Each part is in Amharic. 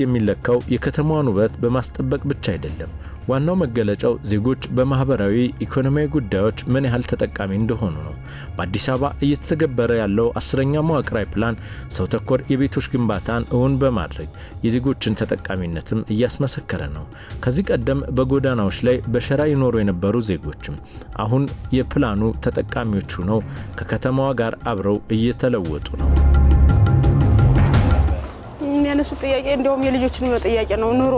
የሚለካው የከተማዋን ውበት በማስጠበቅ ብቻ አይደለም። ዋናው መገለጫው ዜጎች በማህበራዊ፣ ኢኮኖሚያዊ ጉዳዮች ምን ያህል ተጠቃሚ እንደሆኑ ነው። በአዲስ አበባ እየተተገበረ ያለው 10ኛ መዋቅራዊ ፕላን ሰው ተኮር የቤቶች ግንባታን እውን በማድረግ የዜጎችን ተጠቃሚነትም እያስመሰከረ ነው። ከዚህ ቀደም በጎዳናዎች ላይ በሸራ ይኖሩ የነበሩ ዜጎችም አሁን የፕላኑ ተጠቃሚዎች ሆነው ከከተማዋ ጋር አብረው እየተለወጡ ነው። የሚያነሱት ጥያቄ እንዲያውም የልጆችን ጥያቄ ነው። ኑሮ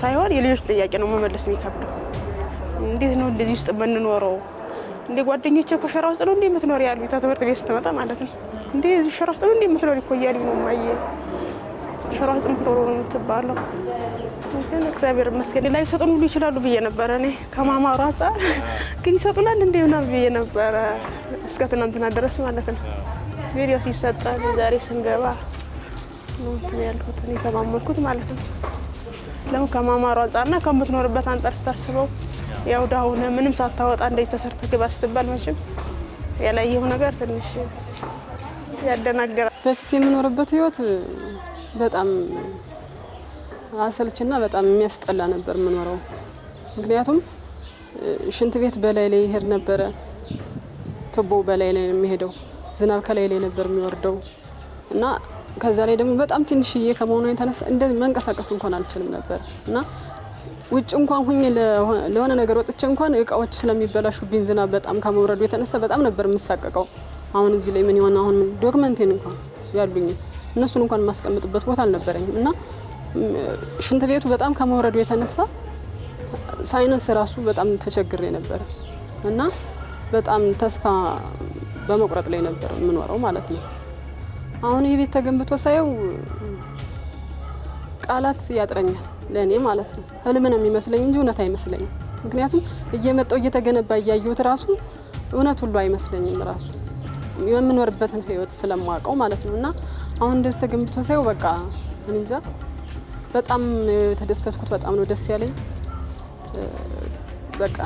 ሳይሆን የልጆች ጥያቄ ነው መመለስ የሚከብደው። እንዴት ነው እንደዚህ ውስጥ የምንኖረው? እንዴ፣ ጓደኞቼ እኮ ሸራ ውስጥ ነው እንዴ የምትኖር ያሉ፣ ትምህርት ቤት ስትመጣ ማለት ነው። እንዴ፣ እዚህ ሸራ ውስጥ ነው እንዴ የምትኖር እኮ እያሉኝ ነው። እማዬ፣ ሸራ ውስጥ የምትኖረው ነው የምትባለው። ግን እግዚአብሔር ይመስገን ላይሰጡን ሁሉ ይችላሉ ብዬ ነበረ። እኔ ከማማሩ አንጻር ግን ይሰጡናል እንዴ ምናምን ብዬ ነበረ እስከ ትናንትና ድረስ ማለት ነው። ግን ያው ሲሰጠን ዛሬ ስንገባ ነው እንትን ያልኩት፣ እኔ የተማመንኩት ማለት ነው። ለምን ከማማሩ አንጻርና ከምትኖርበት አንጻር ስታስበው ያው ድሀ ሆነህ ምንም ሳታወጣ እንደዚህ ተሰርተህ ግባ ስትባል መቼም ያላየው ነገር ትንሽ ያደናግራል። በፊት የምኖርበት ህይወት በጣም አሰልችና በጣም የሚያስጠላ ነበር የምኖረው። ምክንያቱም ሽንት ቤት በላይ ላይ ይሄድ ነበረ፣ ቱቦ በላይ ላይ ነው የሚሄደው፣ ዝናብ ከላይ ላይ ነበር የሚወርደው እና ከዛ ላይ ደግሞ በጣም ትንሽዬ ከመሆኑ የተነሳ እንደ መንቀሳቀስ እንኳን አልችልም ነበር እና ውጭ እንኳን ሁኜ ለሆነ ነገር ወጥቼ እንኳን እቃዎች ስለሚበላሹብኝ ዝናብ በጣም ከመውረዱ የተነሳ በጣም ነበር የምሳቀቀው። አሁን እዚህ ላይ ምን ይሆን፣ አሁን ምን document ኤን እንኳን ያሉኝ እነሱን እንኳን የማስቀምጥበት ቦታ አልነበረኝም እና ሽንት ቤቱ በጣም ከመውረዱ የተነሳ sinus ራሱ በጣም ተቸግሬ ነበረ እና በጣም ተስፋ በመቁረጥ ላይ ነበር የምኖረው ማለት ነው። አሁን ይህ ቤት ተገንብቶ ሳየው ቃላት ያጥረኛል ለእኔ ማለት ነው። ህልም ነው የሚመስለኝ እንጂ እውነት አይመስለኝም። ምክንያቱም እየመጣው እየተገነባ እያየሁት ራሱ እውነት ሁሉ አይመስለኝም፣ ራሱ የምኖርበትን ህይወት ስለማውቀው ማለት ነው። እና አሁን እንደዚህ ተገንብቶ ሳየው በቃ እኔ እንጃ፣ በጣም ነው የተደሰትኩት። በጣም ነው ደስ ያለኝ። በቃ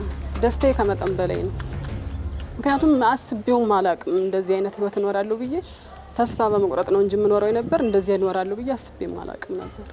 ደስታዬ ከመጠን በላይ ነው። ምክንያቱም አስቤውም አላቅም እንደዚህ አይነት ህይወት እኖራለሁ ብዬ። ተስፋ በመቁረጥ ነው እንጂ የምኖረው የነበር፣ እንደዚህ እኖራለሁ ብዬ አስቤም አላቅም ነበር።